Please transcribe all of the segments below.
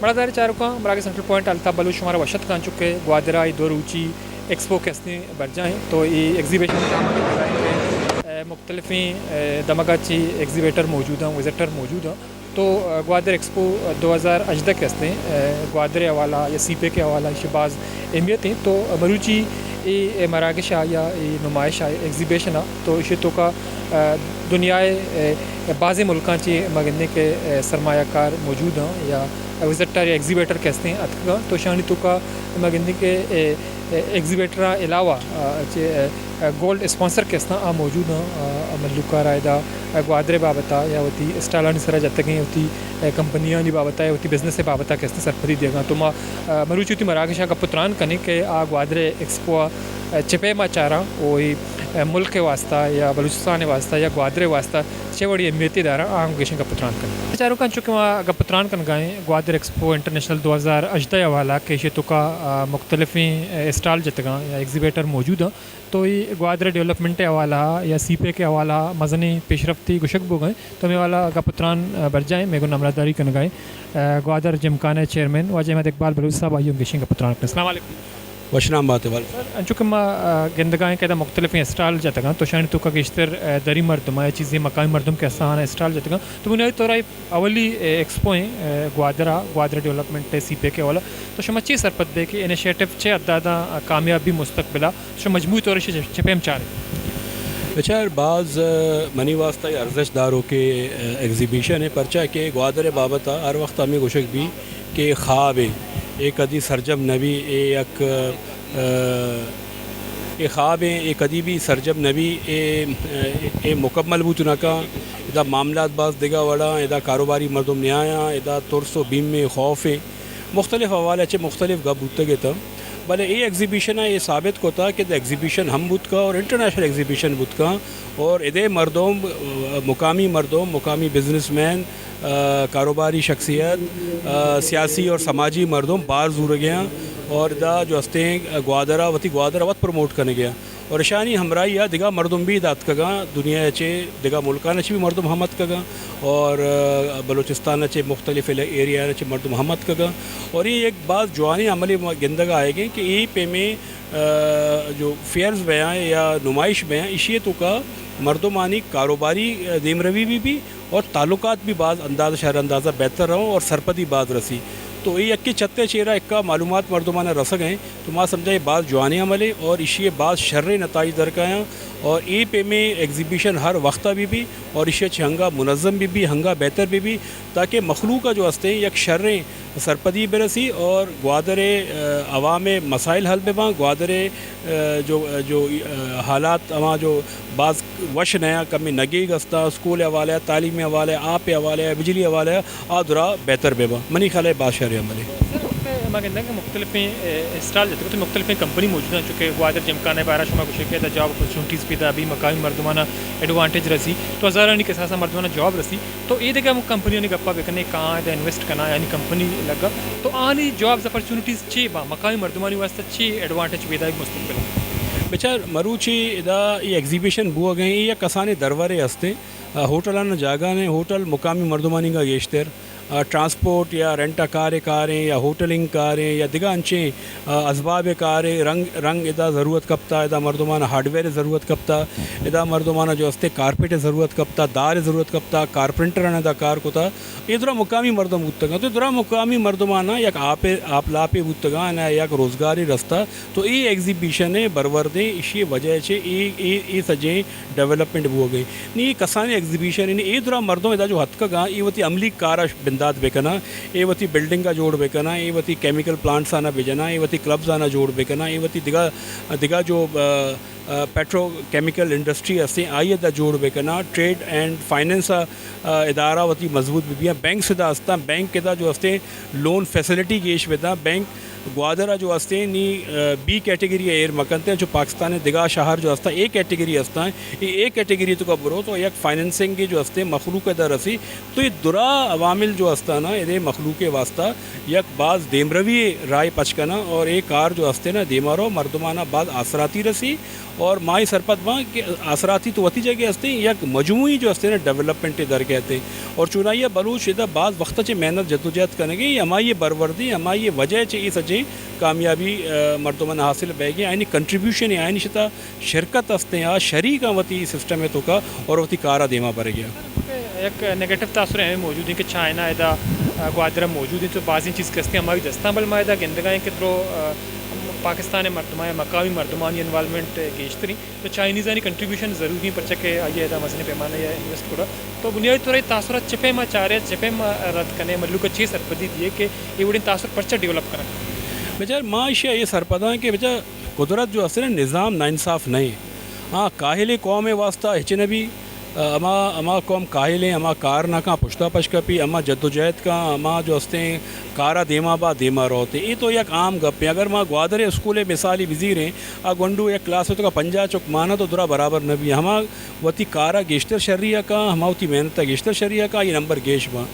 مڑادار چاروکاں، مراگش سینٹرل پوائنٹ الطاف بلوچ شمارا وش اتک کنت، چونکہ گوادر ءَ اے دو روچی ایکسپو کہ استیں برجاہ ایں، تو اے ایگزیبیشن ءِ تہا ما گندگا ایں کہ، اے، مختلفیں، اے، دمگ ءَ چہ ایگزیبیٹر موجود ایں، وزٹر موجود ایں۔ تو، اے، گوادر ایکسپو دو ہزار ہژدہ کہ استیں، اے، گوادر ءِ حوالہ یا سی پیک ءِ حوالہ ایشی باز اہمیت ایں۔ تو مروچی اے، اے مراگش ءَ یا اے نمائش ءَ، ایگزیبیشن ءَ، تو ایشی توکا، اے، دنیا ءِ، اے، بازیں ملکاں چہ ما گندیں کہ، اے، سرمایہ کار موجود ایں یا وزٹر یا ایگزیبیٹر کہ استیں اتکگاں، تو اشانی توکا ما گندیں کہ، اے، اے، ایگزیبیٹر ءَ علاوہ، آ، چہ، اے، اے، گولڈ اسپانسر کہ استاں آ موجود ایں، آ، آ مھلوک ءَ را ادا، اے، گوادر ءِ بابت ءَ یا وتی اسٹالانی سرا جتگیں وتی، اے، کمپنیانی بابت ءَ یا وتی بزنس ءِ بابت ءَ کہ استیں سرپدی دیگاں۔ تو ما، اے، مروچی وتی مراگش ءَ گپ ءُ تران کنیں کہ آ گوادر ایکسپو ءَ، اے، چہ پیم ءَ چاراں ءُ اے، اے، ملک ءِ واستہ یا بلوچستان ءِ واستہ یا گوادر ءِ واستہ چے وڑی اہمیتے داراں، آ ہم گیشیں گپ ءُ تران کنیں۔ چاروکاں، چونکہ ما گپ ءُ تران کنگا ایں گوادر ایکسپو انٹرنیشنل دو ہزار ہژدہ ءِ حوالہ کہ ایشی توکا، آ، مختلفیں، اے، اسٹال جتگاں یا ایگزیبیٹر موجود ایں، تو اے گوادر ڈیولپمنٹ ءِ حوالہ ءَ یا سی پیک ءِ حوالہ ءَ مزنیں پیشرفتے گوشگ بوگ ءَ ایں۔ تو ہمے حوالہ ءَ گپ ءُ تران، آ، برجاہ ایں، مئے گوں ہمراہداری کنگا ایں، آ، گوادر جمکان ءِ چیئرمین واجہ احمد اقبال بلوچ صاحب، آئی ءَ ہم گیشیں گپ ءُ تران کنیں۔ السلام علیکم۔ وش نام بات ئے بل۔ انچو کہ ما، آ، گندگا ایں کہ ادا مختلفیں اسٹال جتگاں، تو اشانی توکا گیشتر، آ، دری مردم ءَ یا چیزے مقامی مردم کہ استاں آہاں اسٹال جتگاں۔ تو بنیادی طور ءَ اے اولی، آ، ایکسپو ایں، آ، گوادر ءَ، گوادر ڈیولپمنٹ ءِ سی پیک ءِ حوالہ۔ تو شما چے سرپد بئے کہ انیشیٹو چے حد ءَ داں، آ، کامیاب بی مستقبل ءَ؟ شما مجموعی طور ءَ چے، چے پیم چارے؟ بچار باز، آ، منی واستہ اے ارزشت داروکیں، آ، ایگزیبیشن ایں، پرچا کہ گوادر ءِ بابت ءَ ہر وخت ہمے گوشگ بی کہ خوابے، اے کدی سرجم نہ بی، اے یک، آ، اے خوابے، اے کدی بی سرجم نہ بی، اے، اے مکمل بوت نہ کن۔ ادا معاملات باز دگہ وڑاں، ادا کاروباری مردم نیایاں، ادا ترس ءُ بیم ایں، خوف ایں، مختلف حوالہ چہ مختلف گپ بوتگ اتاں۔ بلے اے ایگزیبیشن ءَ اے ثابت کتا کہ ادا ایگزیبیشن ہم بوت کن اور انٹرنیشنل ایگزیبیشن بوت کن اور ادے مردم، آ، مقامی مردم، مقامی بزنس مین، آ، کاروباری شخصیت، آ، سیاسی اور سماجی مردم بار زورگیاں اور ادا جو ہستیں گوادر ءَ وتی گوادر ءَ وت پروموٹ کنگیاں اور اشانی ہمراہی ءَ دگہ مردم بھی ادا اتکگاں، دنیا ءَ چہ دگہ ملکان ءَ چہ بھی مردم ہم اتکگاں اور، آ، بلوچستان ءَ چہ مختلف ایریا ءَ چہ مردم ہم اتکگاں اور اے یک باز جوانیں عملے ما گندگ ءَ آیگیں کہ اے پیمیں، آ، جو فیئرز بیاں یا نمائش بیاں، ایشی ءِ توکا مردمانی کاروباری، آ، دیمروی بھی بی اور تعلقات بھی باز انداز شر اندازہ بہتر رہوں اور سرپدی باز رسی۔ تو اے یکے چھت ءِ چیرا اکا معلومات مردمانا رسگ ءَ ایں، تو ما سمجھا اے باز جوانیں عملے اور ایشی ءِ باز شریں نتائج درکایاں اور اے پیمیں ایگزیبیشن ہر وقت ءَ بھی بی اور ایشی ءَ چہ ہنگا منظم بھی بی، ہنگا بہتر بھی بی، تاکہ مخلوق ءَ جو ہستیں یک شریں سرپدی برسی اور گوادر ءِ، آ، عوام ءِ مسائل حل بباں، گوادر ءِ، آ، جو، جو، آ، حالات ہما جو باز وش نیاں، کمیں نگیگ استاں، اسکول ءِ حوالہ ءَ، تعلیم ءِ حوالہ ءَ، آپ ءِ حوالہ ءَ، بجلی ءِ حوالہ ءَ، آ درا بہتر بباں۔ منی خیال ءَ باز شریں عملے۔ سر، وقت ما گندگ ءَ مختلفیں، اے، اسٹال جتگ، تو مختلفیں کمپنی موجود ایں، چونکہ گوادر جمکان ءِ بارہ ءَ شما گوشے کہ ادا جاب اپرچونیٹیز پیدا بی، مقامی مردمانا ایڈوانٹیج رسی، تو ہزارانی کساسا مردمانا جاب رسی۔ تو اے دگہ ہم کمپنیانی گپا بکنے، کہاں ادا انویسٹ کنا، یعنی کمپنی لگا، تو آنی جابز اپرچونیٹیز چے باں، مقامی مردمانی واسطہ چے ایڈوانٹیج پیدا بی مستقبل ءَ؟ بچار مروچی ادا اے ایگزیبیشن بوگ ءَ ایں، اے یک کسانیں درورے ہستیں۔ آ، ہوٹلان جاگہ نے، ہوٹل مقامی مردمانی گا گیشتر، آ، ٹرانسپورٹ یا رینٹ ءَ کارے کاریں یا ہوٹلنگ کاریں یا دگہ انچیں، آ، ازباب کارے، رنگ، رنگ ادا ضرورت کپتا، ادا مردمان ہارڈویئر ضرورت کپتا، ادا مردمان جو ہستے کارپیٹ ضرورت کپتا، دار ضرورت کپتا، کارپینٹر ادا کار کتا۔ اے درا مقامی مردم بوتگاں۔ تو درا مقامی مردمانا یک آپ، آپ لاپے بوتگاں، آنا یک روزگارے رستا۔ تو اے ایگزیبیشن ءِ بروردیں ایشی وجہ چہ اے، اے، اے سجیں ڈیولپمنٹ بوگ ءَ۔ نی اے کسانیں ایگزیبیشن، نی اے درا مردم ادا جو ہتکگاں، اے وتی عملی کارا بندات بکناں، اے وتی بلڈنگا جوڑ بکناں، اے وتی کیمیکل پلانٹس آنا بجناں، اے وتی کلبز آنا جوڑ بکناں، اے وتی دگہ، دگہ جو، آ، آ، پیٹرو کیمیکل انڈسٹری ہستیں، آئی ادا جوڑ بکناں، ٹریڈ اینڈ فائننس آ، آ، ادارہ وتی مضبوط ببیاں، بینکس ادا ہستاں، بینک ادا جو ہستیں لون فیسلٹی گیش بداں، بینک گوادر ءَ جو ہستیں نی، آ، بی کیٹیگری ءَ ایر مکنت، جو پاکستان ءِ دگہ شہر جو ہستاں اے کیٹیگری ہستاں، اے اے کیٹیگری توکا برو تو یک فائننسنگ جو ہستیں مخلوق ءَ در رسی، تو اے درا عوامل جو ہستاں نا، اے مخلوق ءِ واسطہ یک باز دیمروی راہ پچ کناں اور اے کار جو ہستیں نا دیما رو، مردمانا باز آسراتی رسی۔ اور ما اے سرپد باں کہ آسراتی تو وتی جگہ ہستیں، یک مجموعی جو ہستیں نا ڈیولپمنٹ در کہتے۔ اور چونائیا بلوچ ادا باز وقت چہ محنت جدوجہد کنگے، اے ہمائی بروردیں، ہمائی وجہ چہ اے سجیں کامیابی، آ، مردماں حاصل بیگے، آئینی کنٹریبیوشن ہے، آئینی شتا شرکت ہستیں، آ شریک آں وتی سسٹم توکا اور وتی کارا دیما برگے۔ یک نیگیٹو تاثر ہمیں موجود ہیں کہ چائنا ادا، آ، گوادر موجود ہیں تو بازیں چیز کستے ہماری دستاں، بل ما ادا گندگا ہیں کہ درو، آ، پاکستان مردماں یا مقامی مردمانی انوالومنٹ گیشتری۔ تو چائنیزانی کنٹریبیوشن ضروری ہیں، پرچہ کہ آئی ادا مزنیں پیمانہ یا انویسٹ کرا۔ تو بنیادی طور اے تاثرات چہ پیما چارے، چہ پیما رد کنے، ملوک چے سرپدی دیے کہ اے وڑیں تاثر پرچہ ڈیولپ کرن؟ بچار ما ایشی اے سرپداں کہ بچار قدرت جو ہستیں نظام ناانصاف نہیں۔ ہاں، کاہلیں قوم واسطہ ہچ نہ بی۔ ہما، ہما قوم کاہلیں، ہما کار نہ کاں، پشتا پش کپی، ہما جدوجہد کاں، ہما جو ہستیں کارا دیما با، دیما روتے۔ اے تو یک عام گپے۔ اگر ما گوادر اسکول مثالی بزیریں، آ گونڈو یک کلاس توکا پنجاہ چک مانا تو درا برابر نہ بی۔ ہما وتی کارا گیشتر شری کاں، ہما وتی محنتا گیشتر شری کاں، آئی نمبر گیش باں۔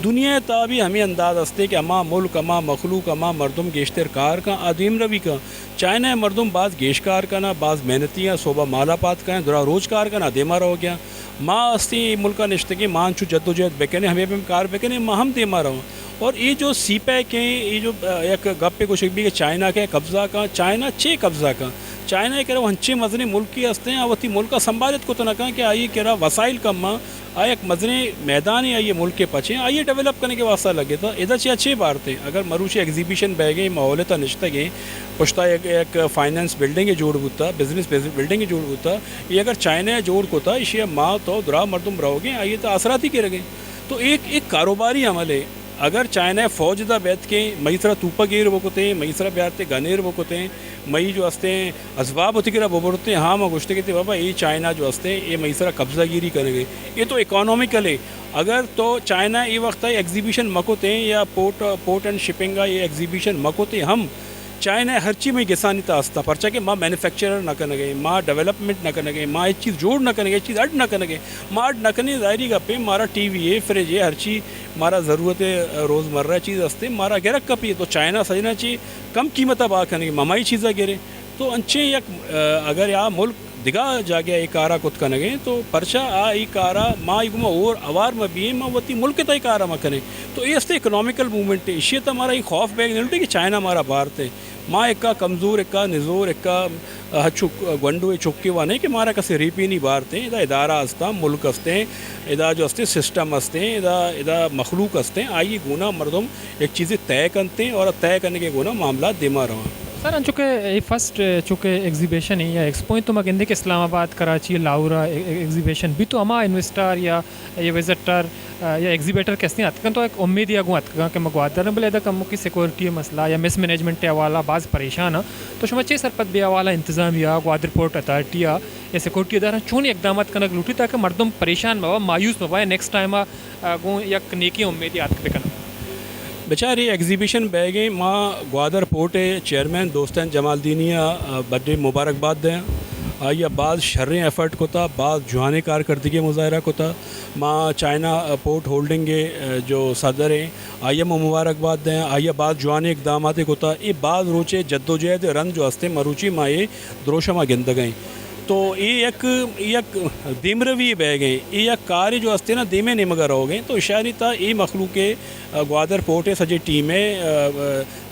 دنیا تہا بھی ہمیں انداز ہستے کہ ہما ملک، ہما مخلوق، ہما مردم گیشتر کار کاں، آ دیمروی کاں۔ چائنا مردم باز گیش کار کنا، باز محنتی ہیں، صوبہ مالا پات کنا، درا روز کار کنا، دیما روگیا۔ ما ہستیں اے ملکا نشتگیں، ما انچو جدوجہد بکنیں، ہمیں بھی کار بکنیں، ما ہم دیما رواں۔ اور اے جو سی پیک ہیں، اے جو، آ، یک گپے گوشگ بی کہ چائنا کے قبضہ کاں، چائنا چے قبضہ کاں؟ چائنا ایک انچیں مزنیں ملکے ہستیں، آ وتی ملکا سنبھالت کت نہ کاں کہ آئی کرا وسائل کم آں، آ یک مزنیں میدانے آئی ملک پچیں، آئی ڈیولپ کنگے واسطہ لگے تا۔ ادا چیا چے بارتے؟ اگر مروچی ایگزیبیشن بیگیں، ماحول تا نشتگیں، پشتا یک، یک فائنانس بلڈنگ جوڑ بوتا، بزنس بلڈنگ جوڑ بوتا، اے اگر چائنا جوڑ کتا، ایشی ما تو درا مردم روگیں، آئی تا آسراتی گرگیں۔ تو ایک، ایک کاروباری عمل ہے۔ اگر چائنا فوج دا بیت کہ مئی سرا توپا گیر بکتیں، مئی سرا بیارتے گنیر بکتیں، مئی جو ہستیں اسباب وتی کرا ببرتیں، ہاں، ما گوشتے کہ تے بابا، اے چائنا جو ہستیں، اے مئی سرا قبضہ گیری کنگے۔ اے تو اکانومیکل ہے۔ اگر تو چائنا اے وقت ایگزیبیشن مکتیں یا پورٹ، پورٹ اینڈ شپنگ اے ایگزیبیشن مکتیں ہم، چائنا ہرچی مئی گسانی تا ہستا، پرچا کہ ما مینوفیکچرر نہ کنگے، ما ڈیولپمنٹ نہ کنگے، ما ہچ چیز جوڑ نہ کنگے، ہچ چیز اڈ نہ کنگے۔ ما اڈ نہ کنیں، ظاہری گپے، مارا ٹی وی ہے، فریج ہے، ہرچی مارا ضرورت ہے، روزمرہ چیز ہستے، مارا گرک کپی، تو چائنا سجنا چی کم قیمتا با کنگے، ما ہمائی چیزا گرے۔ تو انچیں یک، آ، اگر آ ملک دگہ جاگہ اے کارا کت کنگے، تو پرچا آ اے کارا ما اے گما اور اوار مہ بییں، ما وتی ملک تا اے کارا مہ کنیں۔ تو اے ہستے اکنامیکل موومنٹ ہے، اشی تا مارا اے خوف بیگ نہ لوٹے کہ چائنا مارا بارتے۔ ما اکا کمزور، اکا نزور، اکا ہچو گونڈو چکے وا نہیں کہ مارا کسے ریپینی بارتے۔ ادا ادارہ ہستاں، ملک ہستیں، ادا جو ہستیں سسٹم ہستیں، ادا، ادا مخلوق ہستیں، آئی گونا مردم یک چیزے طے کنتیں اور طے کنگے گونا معاملات دیما رواں۔ سر، انچو کہ اے فرسٹ، چونکہ ایگزیبیشن ہے یا ایکسپو ہے، تو ما گندے کہ اسلام آباد، کراچی، لاہور ایگزیبیشن بھی تو ہما انویسٹر یا یا وزٹر، آ، یا ایگزیبیٹر کہ ہستیں اتکن تو ایک امید یا گوں اتکگاں کہ ما گوادر ہیں، بلے ادا کمکی سیکورٹی مسئلہ یا مس مینجمنٹ حوالہ باز پریشان ہیں۔ تو شما چے سرپد بے حوالہ انتظامیہ، گوادر پورٹ اتھارٹی یا سیکورٹی ادارہ چون اقدامات کنگ لوٹی تاکہ مردم پریشان مبا، مایوس مبا، نیکسٹ ٹائم آ، آ، گوں یک نیکی امید آتک بکن؟ بچار، اے ایگزیبیشن بیگیں، ما گوادر پورٹ ء چیئرمین دوستین جمالدینی ء، آ، بڈے مبارکباد دیاں۔ آئی ء باز شریں ایفرٹ کتا، باز جوانیں کارکردگی مظاہرہ کتا۔ ما چائنا پورٹ ہولڈنگ ء جو صدر ہیں، آئی ء مبارکباد دیاں۔ آئی ء باز جوانیں اقدامات کتا۔ اے باز روچے جدوجہد رند جو ہستیں مروچی ما اے دروشم ء گندگ ء ایں۔ تو اے یک، یک دیمروی بیگ ء ایں، اے یک کارے جو ہستیں نا دیمے نیمگ ء روگ ء ایں۔ تو اشاری تا اے مخلوق ء گوادر پورٹ ء سجے ٹیم ء،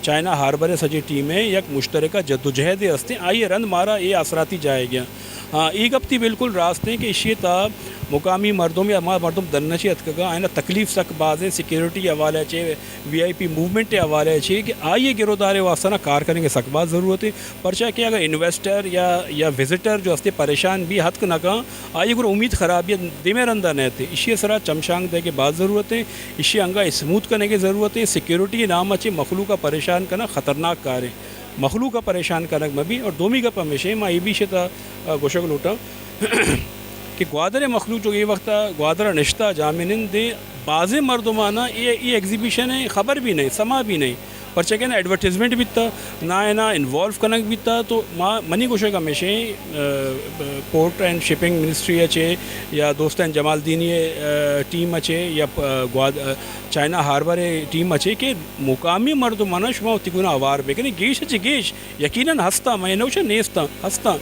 چائنا ہاربر ء سجے ٹیم ء یک مشترکہ جدوجہدے ہستیں، آئی ء رند مارا اے آسراتی جاہے گیاں۔ ہاں، اے گپ تی بالکل راست ایں کہ اشی ء تہا مقامی مردم یا ہما مردم دنہ چہ اتکگاں، آیانا تکلیف سک باز ایں، سیکیورٹی حوالہ چہ، وی آئی پی موومنٹ حوالہ چہ کہ آئی ء گرودار ء واستہ نا کار کنگ ء سک باز ضرورت ایں، پرچا کہ اگر انویسٹر یا، یا وزٹر جو ہستے پریشان بی اتک نہ کاں، آئی ء گڑا امید خرابی ء دیمے رندا نہ ات۔ اشی ء سرا چمشانک دئیگ ء باز ضرورت ایں، اشی ء انگا اسموتھ کنگ ء ضرورت ایں، سیکیورٹی ء نام ء چہ مخلوق ء پریشان کنگ خطرناک کار ایں۔ مخلوق ء پریشان کنگ مہ بی۔ اور دومی گپ ہمیش ایں، ما اے بھی اشی ء تہا، آ، گوشگ لوٹاں کہ گوادر ء مخلوق جو اے وقت ء گوادر ء نشتہ جامع نندیں، بازیں مردماناں اے، اے ایگزیبیشن ء خبر بھی نہیں، سما بھی نہیں۔ پرچا کہ نا ایڈورٹائزمنٹ بیتا، نا نا انوالو کنگ بیتا، تو ما، منی گوشگ ہمیشیں، آ، پورٹ اینڈ شپنگ منسٹری ءَ چے یا دوستین جمالدینی، آ، ٹیم ءَ چے یا، آ، گواد-، آ، چائنا ہاربر ٹیم ءَ چے کہ مقامی مردمانا شما وتی گونا ہوار بکنے، گیش چہ گیش یقیناً ہستاں، من نہ گوشاں نیستاں، ہستاں۔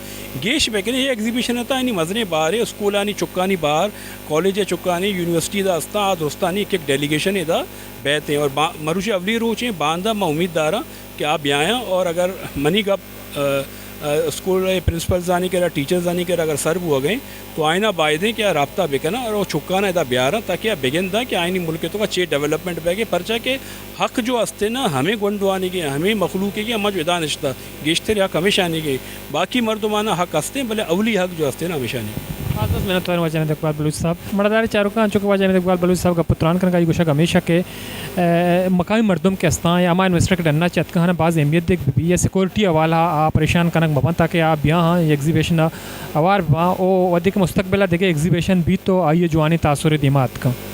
گیش بکنے، اے ایگزیبیشن ءِ تہا انی مزنیں بارے، اسکولانی چکانی بار، کالج ءِ چکانی، یونیورسٹی دا ہستاں، آ درستانی یک یک ڈیلیگیشن ادا بیتیں اور با-، مروچی اولی روچیں، باندا من امید داراں کہ آ بیایاں اور اگر منی گپ، آ، آ، اسکول ءِ پرنسپلزانی کرا، ٹیچرزانی کرا اگر سر بوگیں تو آئینا بایدیں کہ آ رابطہ بکناں اور چکانا ادا بیاراں تاکہ آ بگنداں کہ آئینی ملک ءِ توکا چے ڈیولپمنٹ بیگے، پرچا کہ حق جو استیں نا ہمے گونڈوانیگیں، ہمے مخلوقیگیں، ہما جو ادا نشتہ، گیشتر حق ہمیشانیگیں، باقی مردمانا حق استیں، بلے اولی حق جو استیں نا ہمیشانیگیں۔ باز باز منت وار واجہ احمد اقبال بلوچ صاحب۔ مڑدار چاروکاں، چونکہ واجہ احمد اقبال بلوچ صاحب گپ تران کنگا ای گوشگ ہمیشہ کہ، اے، مقامی مردم کہ استاں یا ہما انویسٹر کہ ڈنا چہ اتکاں، ہنا باز اہمیت دیگ بی یا سیکورٹی حوالہ آ پریشان کنگ مباں تاکہ آ بیاں ہاں ایگزیبیشن ءَ ہوار باں او وھدے کہ مستقبل ءَ دگہ ایگزیبیشن بیت تو آئی ءِ جوانیں تاثر دیما اتکاں۔